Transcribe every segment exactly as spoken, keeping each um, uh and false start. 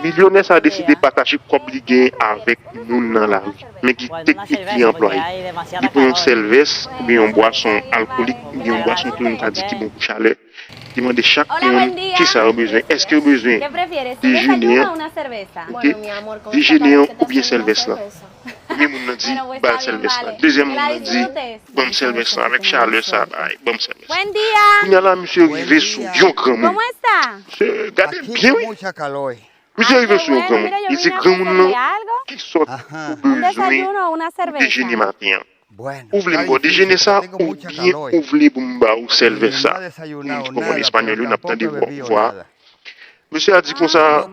Milyonè sa a deside pataje kòb li genyen avèk moun nan lari, men ki teknik li anplwaye. Li pran yon sèl vès oubyen yon bwason alkolik oubyen yon bwason tou nou ka di ki bon pou chalè. Li mande chak moun kisa yo bezwen. Èske yo bezwen dejene an, oke, dejene an oubyen sèl vès la? Premye moun nan di, "Ba l sèl vès la." Dezyèm moun nan di, "Ban m sèl vès la, avèk chalè sa bay, ban m sèl vès la." Kounye a la, misye rive sou yon granmoun. Misye gade l byen, wi. Misye rive sou yon granmoun. Li di, "Granmoun nan, ki sòt ou bezwen pou dejene maten an? Ou vle m ba w dejene sa, oubyen ou vle pou m ba w sèl vès sa?" Ou konprann espanyòl yo, n ap tande vwa, vwa. Mesye a di konsa,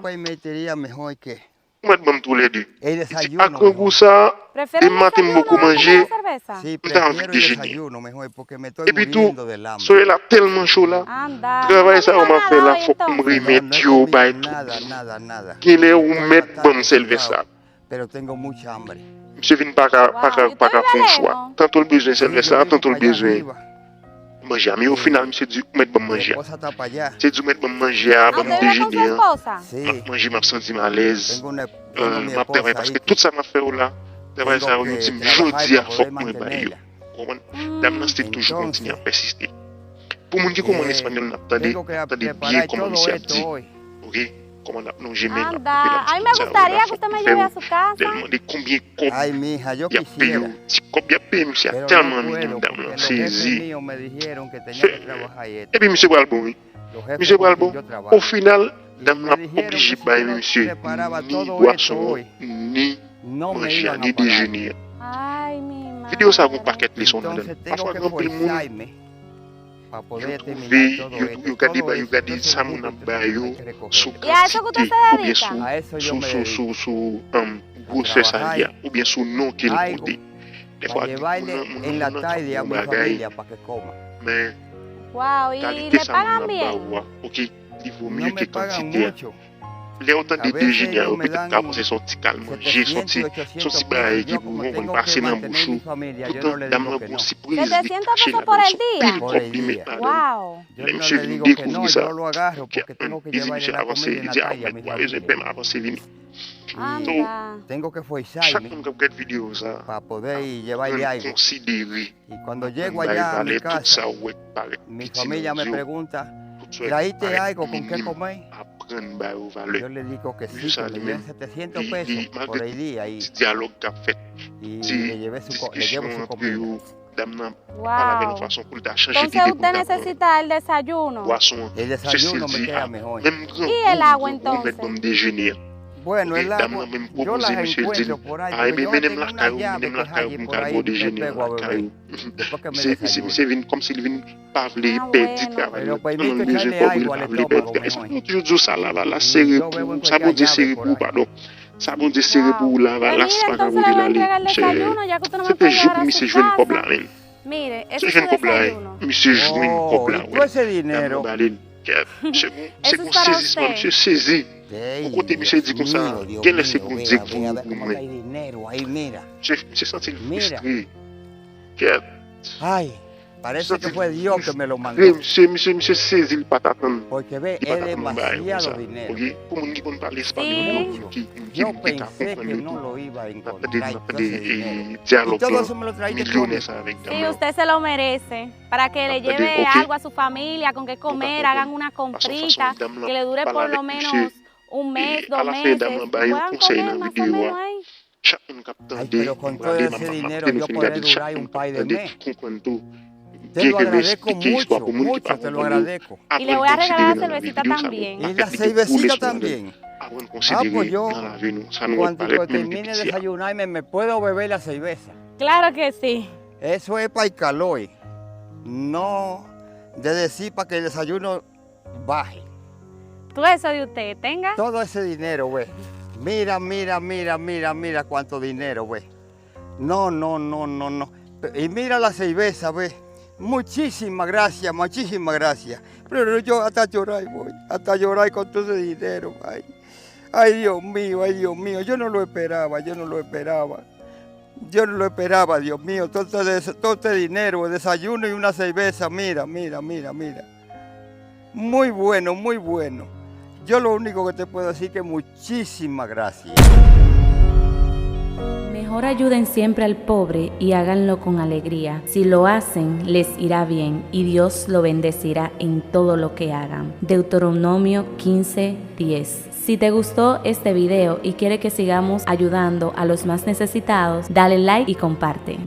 "Ou mèt ban m toulède." Li di, "A grangou sa, demen maten m poko manje, m ta anvi dejene. Epi tou, solèy la tèlman cho la, travay sa yo m ap fè la, fòk m remèt yo bay tout moun. Genlè ou mèt ban m sèl vès la." Misye vin pa ka, pa ka, pa ka fè yon chwa. Tanto l bezwen sèl vès la, tanto l bezwen manje a. Men ofinal, misye di, "Ou mèt ban m manje a." Misye di, "Ou mèt ban m manje a, ban m dejene an. M ap manje, m ap santi m alèz. M ap travay paske tout sa m ap fè yo la, travay sa yo, yo di m jodi a fòk mwen bay yo." Ou konprann? Dam nan still toujou kontinye ap pèsiste. Pou moun ki konprann espanyòl, n ap tande, n ap tande byen kòman misye ap di. Oke? Kòman l ap lonje men l ap kote l ap di tout sa yo la fòk ou fè yo. Lè l mande konbyen kòb y ap peye yo, ti kòb y ap peye misye a tèlman minim, dam nan sezi. Epi misye pral bon, wi. Misye pral bon. Ofinal, dam nan ap oblije bay misye ni bwason an, ni manje a, ni dejene an. Videyo sa a gen yon pakèt leson ladan l. Pafwa gen anpil moun, yo twouve, yo, yo gade ba, yo gade sa moun ap ba yo sou kantite oubyen sou, sou, sou, sou, sou, um, gwosè sa li a, oubyen sou non ke l pote. Dèfwa, moun nan, moun nan, moun nan ka fè yon bagay, men kalite sa moun nan ap ba ou a, oke, li vo mye ke kantite a. Lè w tande dejene a, yo petèt ka panse se yon ti kal manje, se yon ti, se yon ti bagay ki pou, ou konprann, pase nan bouch ou. Poutan, dam nan gon sipriz li kache ladan l, se yon pil kòb li met ladan l. Lè misye vin dekouvri sa, li di misye avanse, li di, "A, ou mèt, pa bezwen pè m, avanse vini." So, chak moun k ap gade videyo sa, aprann konsidere, aprann bay valè tout sa ou wè k parèt piti nan yo, tout sa yo parèt minim, aprann ba yo valè. Misye sa li menm, li, li, malgre ti dyalòg k ap fèt, ti diskisyon antre yo, dam nan pale avè l yon fason pou l ta chanje lide, pou l ta pran bwason an. Misye still di, "A, menm grangou, ou mèt ban m dejene an." Epi dam nan menm pwopoze misye, di l, "A, ebyen, mennen m lakay ou, mennen m lakay ou pou m ka al ba w dejene an lakay ou." Misye, misye, misye vin kòmsi l vin pa vle pèdi travay li, tèlman l bezwen kòb li, li pa vle pèdi travay. Espanyòl toujou di w, "Sa lavalas sere pou ou, sa Bondye sere pou ou, padon. Sa Bondye sere pou ou, lavalas pa ka voye l ale." Misye, se te jou pou misye jwenn kòb la, menn. Misye jwenn kòb la, wi. Misye jwenn kòb la, wi. Dam nan ba li l. Kèt, misye gon, se gon sezisman, misye sezi. Yon kote misye di konsa, "Genlè se Bondye k voye w pou mwen." Misye, misye santi l fristre. Kèt. Misye santi l fristre. Misye, misye, misye sezi, li pa t atann. Li pa t atann bagay konsa. Oke? Pou moun ki konn pale espanyòl yo, ki, ki, ki ka konprann yo tou. N ap tande, n ap tande, e, dyalòg lan, milyonè sa avèk dam nan. Para que le lleve algo a su familia, con qué comer, hagan una comprita, que le dure por lo menos un mes, dos meses, y puedan comer más o menos ahí. Chak moun k ap tande, m prale, m ap, m ap kite nou fin gade l, chak moun k ap tande ki konprann tou. Byen ke nou esplike istwa pou moun ki pa konprann yo, aprann konsidere nan lavi videyo sa, gon pakèt li te gwo leson ladan l. Aprann konsidere nan lavi nou, sa nou wè k parèt menm depi piti a. Claro que sí. Eso es para el calor. No, de decir para que el desayuno baje. Todo eso de usted, tenga. Todo ese dinero, ve. Mira, mira, mira, mira, mira cuánto dinero, ve. No, no, no, no, no. Y mira la cerveza, ve. Muchísimas gracias, muchísimas gracias. Pero yo hasta llorar voy, hasta llorar con todo ese dinero, ay. Ay, Dios mío, ay, Dios mío, yo no lo esperaba, yo no lo esperaba. Yo no lo esperaba, Dios mío. Todo este, todo este dinero, desayuno y una cerveza, mira, mira, mira, mira. Muy bueno, muy bueno. Yo lo único que te puedo decir que muchísimas gracias. Mejor ayuden siempre al pobre y háganlo con alegría. Si lo hacen, les irá bien y Dios lo bendecirá en todo lo que hagan. Deuteronomio quince diez. Si te gustó este video y quiere que sigamos ayudando a los más necesitados, dale like y comparte.